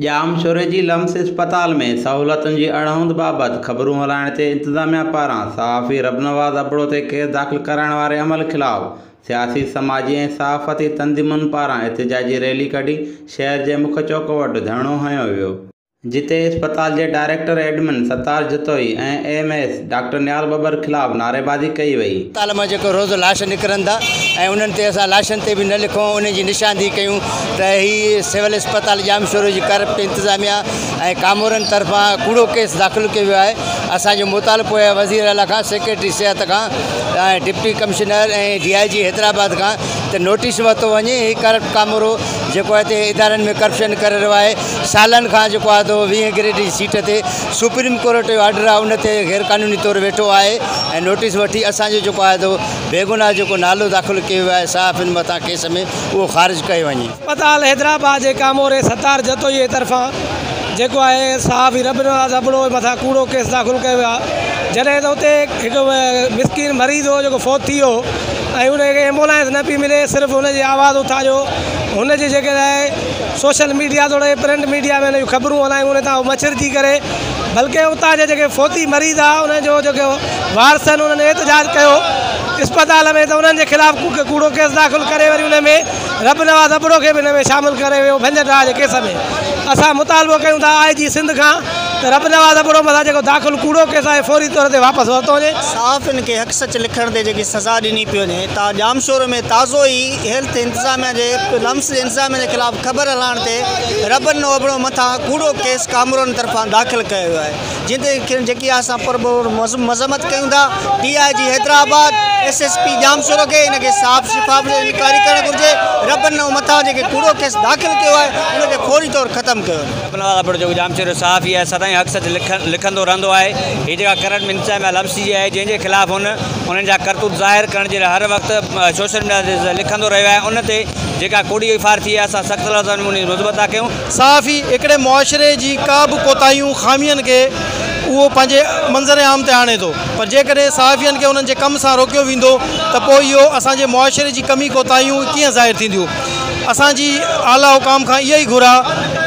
ڄامشوري جي لمس اسپتال ۾ سهولتن جي اڻهوند بابت خبرون هلائڻ تي انتظاميا پاران صحافي ربنواز ابڙو تي ڪيس داخل ڪرائڻ واري عمل خلاف سياسي، سماجي ۽ صحافتي تنظيمن پاران احتجاجي ريلي ڪڍي شهر جي مک چوڪ وٽ ڌرڻو هنيو ويو. جتي اسپتال جي director admin Sattar Jatoi ۽ M S doctor Niaz Babbar خلاف نعريبازي ڪئي وئي. اسپتال مان جيڪو روز لاش نڪرن ٿا ۽ انهن تي اسان لاشن تي به نه لکون انهن جي نشاندهي ڪيون ته هي سول اسپتال ڄامشورو جي ڪرپٽ انتظاميا ۽ ڪامورن طرفان ڪوڙو ڪيس داخل ڪيو ويو آهي. اسان جو مطالبو آهي وزير اعليٰ کان، سيڪريٽري صحت کان ۽ deputy commissioner ۽ D I G Hyderabad کان ته نوٽيس ورتو وڃي هي ڪرپٽ ڪامورو جيڪو هتي ادارن ۾ ڪرپشن ڪري رهيو آهي سالن کان جيڪو آهي سو 20 گريڊ جي سيٽ تي سپريم ڪورٽ جو آرڊر آهي ان تي غير قانوني طور ويٺو آهي ۽ نوٽيس وٺي اسان جو جيڪو آهي سو بيگناهه جيڪو نالو داخل ڪيو ويو آهي صحافين مٿان ڪيس ۾ اهو خارج ڪيو وڃي. اسپتال حيدرآباد جي ڪاموري ستار جتوئي جي طرفان جيڪو آهي صحافي ربنواز ابڙو مٿان ڪوڙو ڪيس داخل ڪيو ويو آهي جڏهن ته اتي هڪ مسڪين مريض هو جيڪو فوت ٿي ويو ۽ ان کي ايمبولانس نه پئي ملي صرف هن جي آواز اٿاريو هن جي جيڪي آهي سوشل ميڊيا توڙي پرنٽ ميڊيا ۾ ان جون خبرون هلايون ان تان هو مڇرجي ڪري بلڪه اتان جا جيڪي فوتي مريض آ انهن جو جيڪي وارث آهن انهن احتجاج ڪيو اسپتال ۾ ته انهن جي خلاف ڪوڙو ڪيس داخل ڪري وري ان ۾ رب نواز ابڙو کي به ان ۾ شامل ڪري ويو ڀڃ ڊاهه جي ڪيس ۾ اسان مطالبو ڪيون ٿا آء جي سنڌ کان ته رب نواز ابڙو مٿان جيڪو داخل ڪوڙو ڪيس آهي فوري طور تي واپس ورتو وڃي. صحافين کي حق سچ لکڻ تي جيڪي سزا ڏني پئي وڃي ته ڄامشورو ۾ تازو ئي هيلٿ انتظاميا جي لمس جي انتظاميا جي خلاف خبر هلائڻ تي ربن ابڙو مٿان ڪوڙو ڪيس ڪامورن طرفان داخل ڪيو ويو آهي جنهن تي جيڪي اسان پرڀور مذمت ڪيون ٿا D I G Hyderabad S S P Jamshoro کي ان کي صاف شفاف انڪوائري ڪرڻ گهرجي ربن مٿان جيڪي ڪوڙو ڪيس داخل ڪيو آهي ان کي فوري طور ختم ڪيو وڃي. رب نواز ابڙو جيڪو ڄامشوري جو صحافي آهي سدائين حق سچ لکندو رهندو آهي هي جيڪا ڪرپٽ انتظاميا لمس جي آهي جنهن جي خلاف هن انهن جا ڪرتوت ظاهر ڪرڻ جي لاء هر وقت سوشل ميڊيا تي لکندو رهيو آهي ان تي جيڪا ڪوڙي ايف I R ٿي آهي اسان سخت لفظن ۾ ان جي مذمت ٿا ڪيون. صحافي هڪڙي معاشري جي ڪا به ڪوتاهيون خامين کي اهو پنهنجي منظر عام تي آڻي ٿو پر جيڪڏهن صحافين کي انهن جي ڪم سان روڪيو ويندو ته پوء اهو اسان جي معاشري جي ڪمي ڪوتاهيون ڪيئن ظاهر ٿينديون اسان جي اعليٰ حڪام کان اها ئي گهر آهي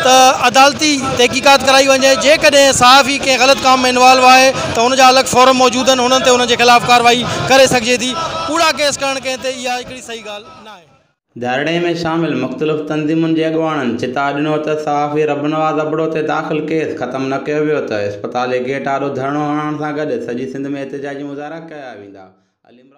ته عدالتي تحقيقات ڪرائي وڃي جيڪڏهن صحافي ڪنهن غلط ڪام ۾ انوالو آهي ته ان جا الڳ فورم موجود آهن انهن تي انهن جي خلاف ڪارروائي ڪري سگهجي ٿي ڪوڙا ڪيس ڪرڻ ڪنهن تي اها هڪڙي صحيح ڳالهه ناهي. ڌرڻي ۾ شامل مختلف تنظيمن جي اڳواڻن چتاء ڏنو ته صحافي ربنواز ابڙو تي داخل ڪيس ختم نه ڪيو ويو ته اسپتال جي گيٽ آڏو ڌرڻو هڻڻ سان گڏ سڄي سنڌ ۾ احتجاجي مظاهرا ڪيا ويندا. علي مراد.